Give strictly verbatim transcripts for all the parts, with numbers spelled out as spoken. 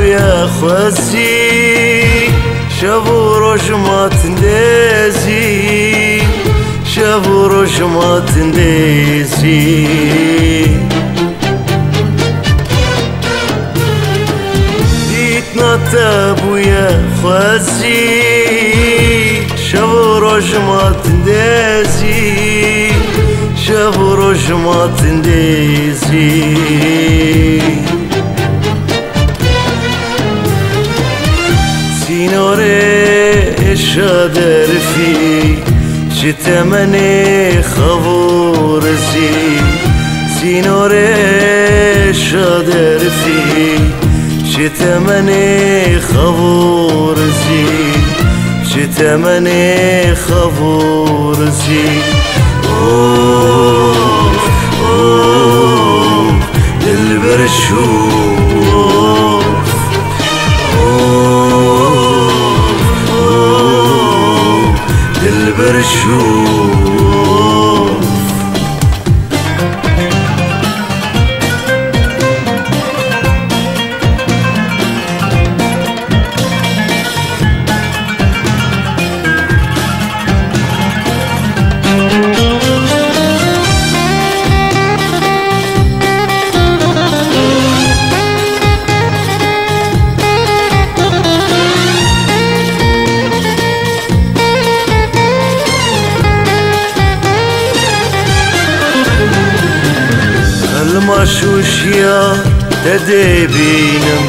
Ye xwezî, şev û roj ma tindê zî, şev û roj ma tindê zî. Dîtina te bûye xwezî, şev û roj ma tindê zî, şev û roj ma tindê zî. Sînorê şaderfî, ji temenê xev û rizî. Sînorê şaderfî, ji temenê xev û rizî, ji temenê xev û rizî. Oh, oh, dilber şû. Dilber şû. Hilma şûşiya te dê bînim,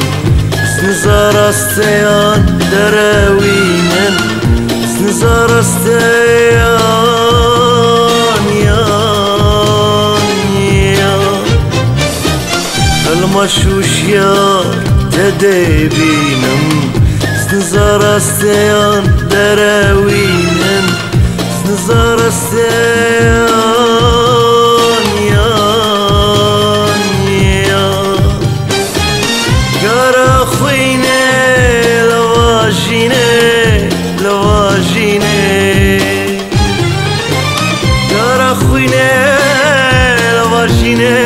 sniza rasteyan derewînin, sniza rasteyan yan yan. Hilma şûşiya te dê bînim, sniza rasteyan derewînin, sniza rasteyan yan yan. Gara xwînê li vajînê, li vajînê. Gara xwînê li vajînê,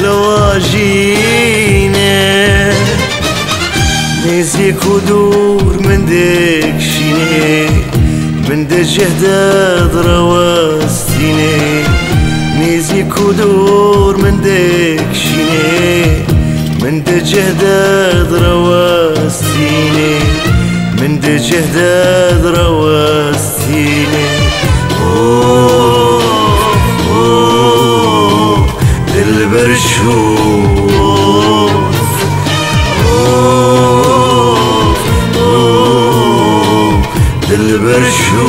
li vajînê. Nêzîk û dûr min dê kişînê, min dê cih de direwestînê. Nêzîk û dûr min dê kişînê, min dê cih de direwestînê, min dê cih de direwestînê. Oh, oh, dilber şû. Oh, oh, dilber şû.